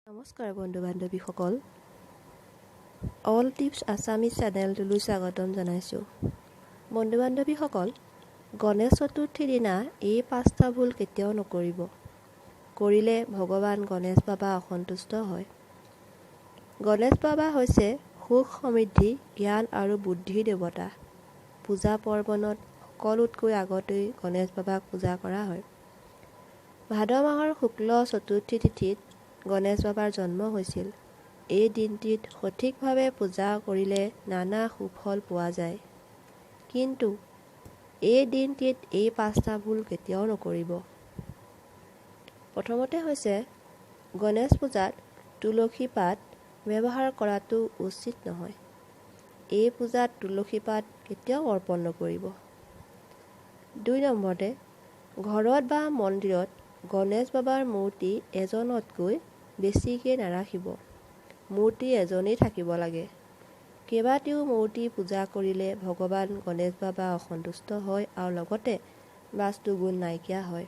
নমস্কাৰ বন্ধু বান্ধৱীসকল, all tips Assamese চেনেলটোলৈ স্বাগতম জনাইছোঁ। বন্ধু বান্ধৱীসকল, গণেশ চতুৰ্থীৰ দিনা এই পাঁচটা ভুল কেতিয়াও নকৰিব। কৰিলে ভগৱান গণেশ বাবা অসন্তুষ্ট হয়। গণেশ বাবা হৈছে সুখ, সমৃদ্ধি, জ্ঞান আৰু বুদ্ধিৰ দেৱতা। পূজা পাৰ্বণত সকলোতকৈ আগতেই গণেশ বাবাক পূজা কৰা হয়। ভাদ মাহৰ শুক্ল চতুৰ্থী তিথিত গণেশ বাবাৰ জন্ম হৈছিল। এই দিনটিত সঠিকভাৱে পূজা কৰিলে নানা সুফল পোৱা যায়। কিন্তু এই দিনটিত এই পাঁচটা ভুল কেতিয়াও নকৰিব। প্ৰথমতে হৈছে, গণেশ পূজাত তুলসী পাত ব্যৱহাৰ কৰাটো উচিত নহয়। এই পূজাত তুলসী পাত কেতিয়াও অৰ্পণ নকৰিব। 2 নম্বৰতে, ঘৰত বা মন্দিৰত গণেশ বাবাৰ মূৰ্তি এজনতকৈ বেছিকৈ নাৰাখিব। মূৰ্তি এজনেই থাকিব লাগে। কেইবাটিও মূৰ্তি পূজা কৰিলে ভগৱান গণেশ বাবা অসন্তুষ্ট হয় আৰু লগতে বাস্তু গুণ নাইকিয়া হয়।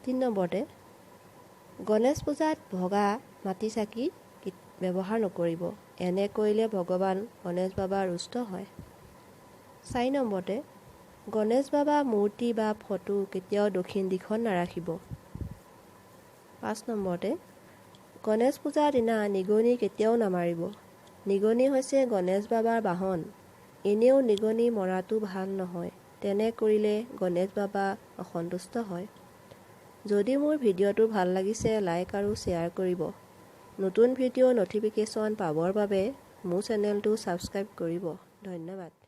3 নম্বৰতে, গণেশ পূজাত ভগা মাটি চাকি ব্যৱহাৰ নকৰিব। এনে কৰিলে ভগৱান গণেশ বাবা ৰুষ্ট হয়। 4 নম্বৰতে, গণেশ বাবা মূৰ্তি বা ফটো কেতিয়াও দক্ষিণ দিশত নাৰাখিব। 5 নম্বৰতে, গণেশ পূজাৰ দিনা নিগনি কেতিয়াও নামাৰিব। নিগনি হৈছে গণেশ বাবাৰ বাহন। এনেও নিগনি মৰাটো ভাল নহয়। তেনে কৰিলে গণেশ বাবা অসন্তুষ্ট হয়। যদি মোৰ ভিডিঅ'টো ভাল লাগিছে, লাইক আৰু শ্বেয়াৰ কৰিব। নতুন ভিডিঅ' ন'টিফিকেশ্যন পাবৰ বাবে মোৰ চেনেলটো ছাবস্ক্ৰাইব কৰিব। ধন্যবাদ।